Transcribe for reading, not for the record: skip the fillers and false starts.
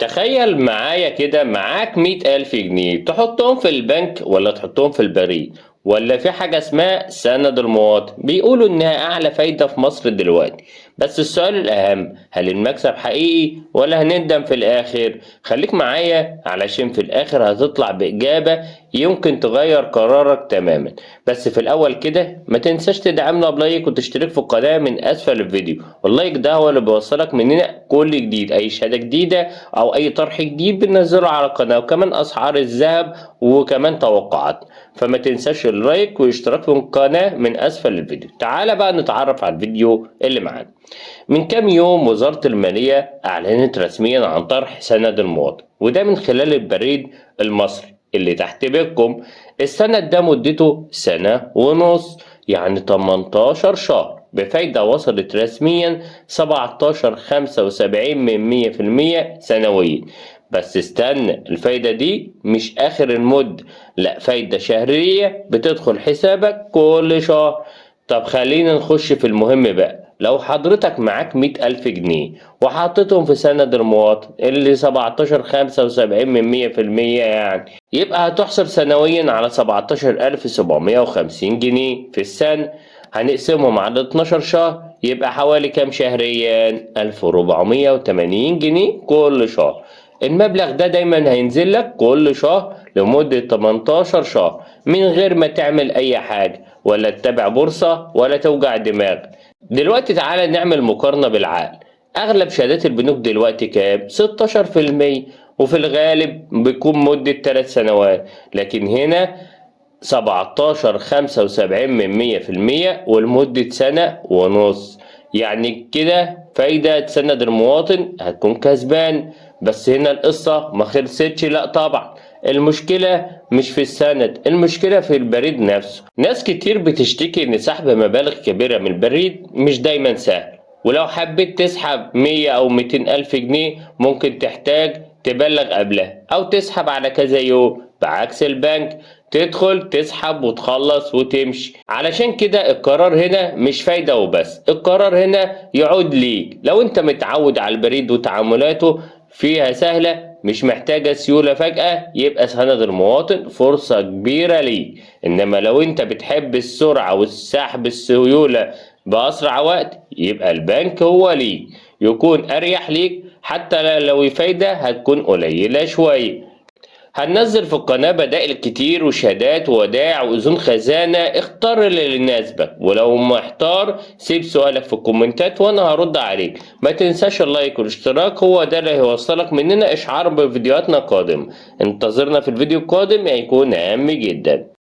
تخيل معايا كده، معاك 100,000 جنيه تحطهم في البنك ولا تحطهم في البريد؟ ولا في حاجة اسمها سند المواطن بيقولوا إنها أعلى فايدة في مصر دلوقتي. بس السؤال الأهم، هل المكسب حقيقي ولا هنندم في الآخر؟ خليك معايا علشان في الآخر هتطلع بإجابة يمكن تغير قرارك تماما. بس في الأول كده ما تنساش تدعمنا ب like وتشترك في القناة من أسفل الفيديو، وال like ده هو اللي بيوصلك مننا كل جديد، أي شهادة جديدة أو أي طرح جديد بننزله على القناة، وكمان أسعار الذهب وكمان توقعات. فما تنساش ال like والاشتراك في القناة من أسفل الفيديو. تعال بقى نتعرف على الفيديو اللي معانا. من كام يوم وزارة المالية أعلنت رسميا عن طرح سند المواطن، وده من خلال البريد المصري اللي تحت بيتكم. السند ده مدته سنة ونص، يعني 18 شهر، بفايدة وصلت رسميا 17.75 من 100% سنويا. بس استنى، الفايدة دي مش آخر المدة، لا، فايدة شهرية بتدخل حسابك كل شهر. طب خلينا نخش في المهم بقى. لو حضرتك معاك 100,000 جنيه وحطيتهم في سند المواطن اللي 17.75 من 100%، يعني يبقى هتحصل سنويا على 17,750 جنيه في السنة. هنقسمهم على 12 شهر، يبقى حوالي كام شهريا؟ 1480 جنيه كل شهر. المبلغ ده دايما هينزل لك كل شهر لمدة 18 شهر من غير ما تعمل أي حاجة ولا تتابع بورصة ولا توجع دماغ. دلوقتي تعالى نعمل مقارنة بالعقل. أغلب شهادات البنوك دلوقتي كام؟ 16%، وفي الغالب بيكون مدة 3 سنوات. لكن هنا 17.75 من 100% ولمدة سنة ونص، يعني كده فايدة تسند المواطن هتكون كسبان. بس هنا القصة ما خلصتش، لا طبعا. المشكلة مش في السند، المشكلة في البريد نفسه. ناس كتير بتشتكي ان سحب مبالغ كبيرة من البريد مش دايما سهل، ولو حبيت تسحب 100 او 200 ألف جنيه ممكن تحتاج تبلغ قبلها او تسحب على كذا يوم، بعكس البنك تدخل تسحب وتخلص وتمشي. علشان كده القرار هنا مش فايدة وبس، القرار هنا يعود ليك. لو انت متعود على البريد وتعاملاته فيها سهلة مش محتاجة سيولة فجأة، يبقى سند المواطن فرصة كبيرة ليك. انما لو انت بتحب السرعة والسحب السيولة بأسرع وقت، يبقى البنك هو ليك، يكون أريح ليك حتى لو الفايدة هتكون قليلة شوية. هننزل في القناة بدائل كتير وشهادات وودائع وأذون خزانة، اختار اللي يناسبك، ولو محتار سيب سؤالك في الكومنتات وانا هرد عليك. ما تنساش ال like والاشتراك، هو ده اللي هيوصلك مننا اشعار بفيديوهاتنا القادمة. انتظرنا في الفيديو القادم، هيكون هام جدا.